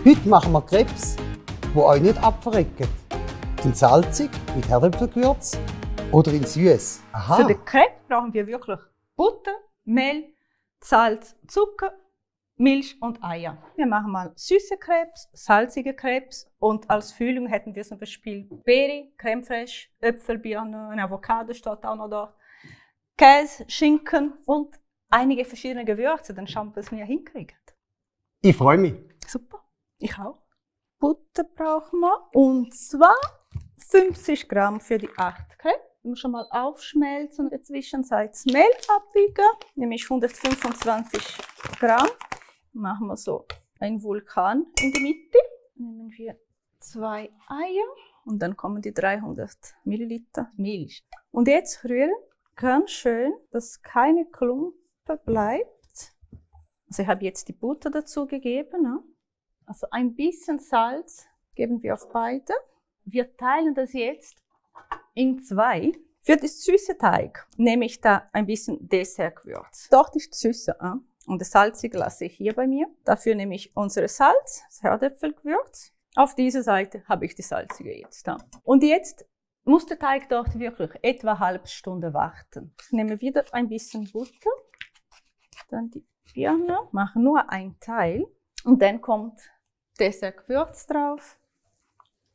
Heute machen wir Crepes, die euch nicht abverrecken. In salzig mit Herdöpfelgewürz oder in süß. Aha. Für den Crepe brauchen wir wirklich Butter, Mehl, Salz, Zucker, Milch und Eier. Wir machen mal süße Crepes, salzige Crepes und als Füllung hätten wir zum Beispiel Beere, Creme fraiche, Äpfel, Birnen, ein Avocado steht auch noch da, Käse, Schinken und einige verschiedene Gewürze. Dann schauen wir, was wir hinkriegen. Ich freue mich. Super, ich auch. Butter brauchen wir und zwar 50 Gramm für die 8 Crepes. Wir schon mal aufschmelzen und in der Zwischenzeit das Mehl abwiegen, nämlich 125 Gramm. Machen wir so einen Vulkan in der Mitte. Nehmen wir 2 Eier und dann kommen die 300 Milliliter Milch. Und jetzt rühren ganz schön, dass keine Klumpen bleibt. Also ich habe jetzt die Butter dazu gegeben. Ne? Also ein bisschen Salz geben wir auf beide. Wir teilen das jetzt in 2. Für den süßen Teig nehme ich da ein bisschen Dessertgewürz. Dort ist das Süße und das Salzige lasse ich hier bei mir. Dafür nehme ich unser Salz, das Herdöpfelgewürz. Auf dieser Seite habe ich die Salzige jetzt da. Und jetzt muss der Teig dort wirklich etwa eine halbe Stunde warten. Ich nehme wieder ein bisschen Butter, dann die Birne, mache nur ein Teil und dann kommt Dessertgewürz drauf.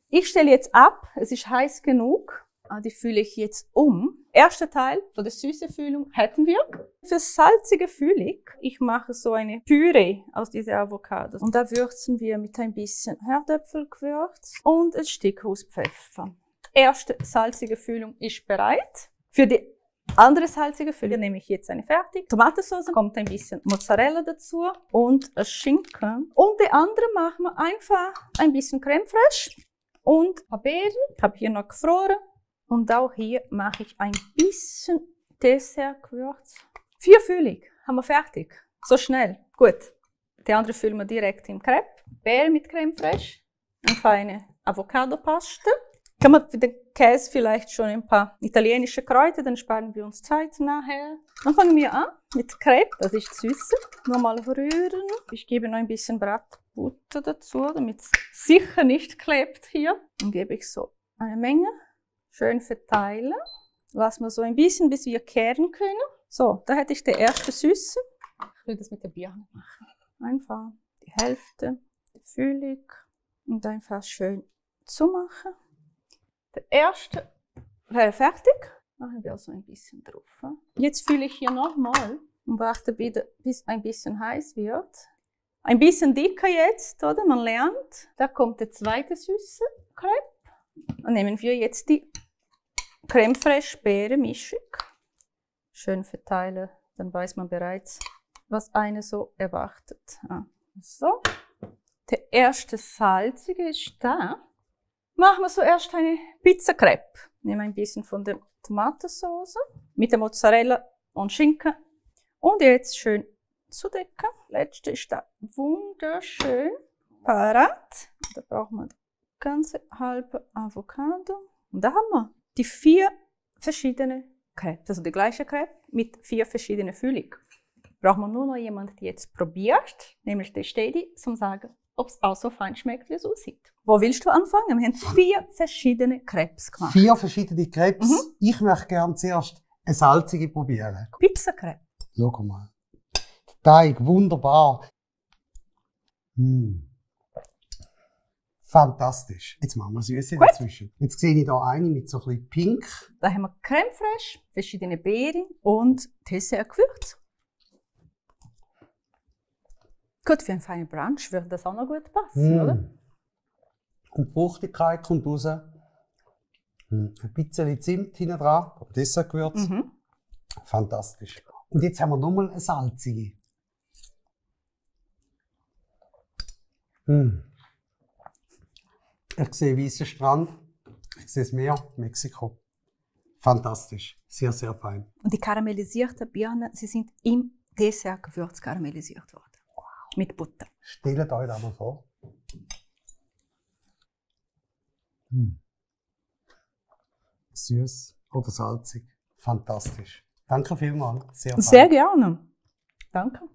Ich stelle jetzt ab, es ist heiß genug. Die fülle ich jetzt um. Erster Teil von der süßen Füllung hätten wir. Für salzige Füllung, ich mache so eine Püree aus diesen Avocados. Und da würzen wir mit ein bisschen Herdöpfelgewürz und ein Stück Pfeffer. Die erste salzige Füllung ist bereit. Für die andere salzige Füllung nehme ich jetzt eine fertig. Tomatensauce, kommt ein bisschen Mozzarella dazu und ein Schinken. Und die andere machen wir einfach ein bisschen Creme fraiche und ein paar Beeren. Ich habe hier noch gefroren. Und auch hier mache ich ein bisschen Dessertgewürz. 4 Füllung haben wir fertig. So schnell. Gut. Die andere füllen wir direkt im Crepe. Beeren mit Creme fraiche. Eine feine Avocado-Paste. Kann man für den Käse vielleicht schon ein paar italienische Kräuter, dann sparen wir uns Zeit nachher. Dann fangen wir an mit Crepe. Das ist süß. Nochmal rühren. Ich gebe noch ein bisschen Bratbutter dazu, damit es sicher nicht klebt hier. Dann gebe ich so eine Menge. Schön verteilen. Lassen wir so ein bisschen, bis wir kehren können. So, da hätte ich die erste Süße. Ich will das mit der Birne machen. Einfach die Hälfte, die Füllung und einfach schön zumachen. Der erste wäre fertig. Machen wir so ein bisschen drauf. Jetzt fülle ich hier nochmal und warte wieder, bis ein bisschen heiß wird. Ein bisschen dicker jetzt, oder? Man lernt. Da kommt der zweite süße Crepe. Dann nehmen wir jetzt die Creme fraiche Beere-Mischung. Schön verteilen, dann weiß man bereits, was eine so erwartet. So, der erste salzige ist da. Machen wir zuerst eine Pizza-Crepe. Nehmen ein bisschen von der Tomatensauce mit der Mozzarella und Schinken. Und jetzt schön zudecken. Letzte ist da wunderschön parat. Da brauchen wir ganze halbe Avocado. Und da haben wir die 4 verschiedene Crepes, also die gleiche Crepe mit 4 verschiedenen Füllungen. Brauchen wir nur noch jemanden, der jetzt probiert, nämlich der Stedi, zum sagen, ob es auch so fein schmeckt, wie es aussieht. Wo willst du anfangen? Wir haben 4 verschiedene Crepes gemacht. 4 verschiedene Crepes. Ich möchte gerne zuerst eine salzige probieren. Pizza-Crepe. Schau mal. Der Teig, wunderbar. Fantastisch. Jetzt machen wir Süße dazwischen. Jetzt sehe ich hier eine mit so ein bisschen Pink. Da haben wir Creme fraiche, verschiedene Beeren und Dessertgewürz. Gut, für einen feinen Brunch würde das auch noch gut passen, oder? Und die Fruchtigkeit kommt raus. Ein bisschen Zimt hinten dran, Dessertgewürz. Fantastisch. Und jetzt haben wir nochmal eine salzige. Ich sehe weißen Strand, ich sehe das Meer, Mexiko. Fantastisch, sehr, sehr fein. Und die karamellisierten Birnen, sie sind im Dessertgewürz karamellisiert worden. Wow. Mit Butter. Stellt euch das mal vor. Süß oder salzig, fantastisch. Danke vielmals, sehr fein. Sehr gerne. Danke.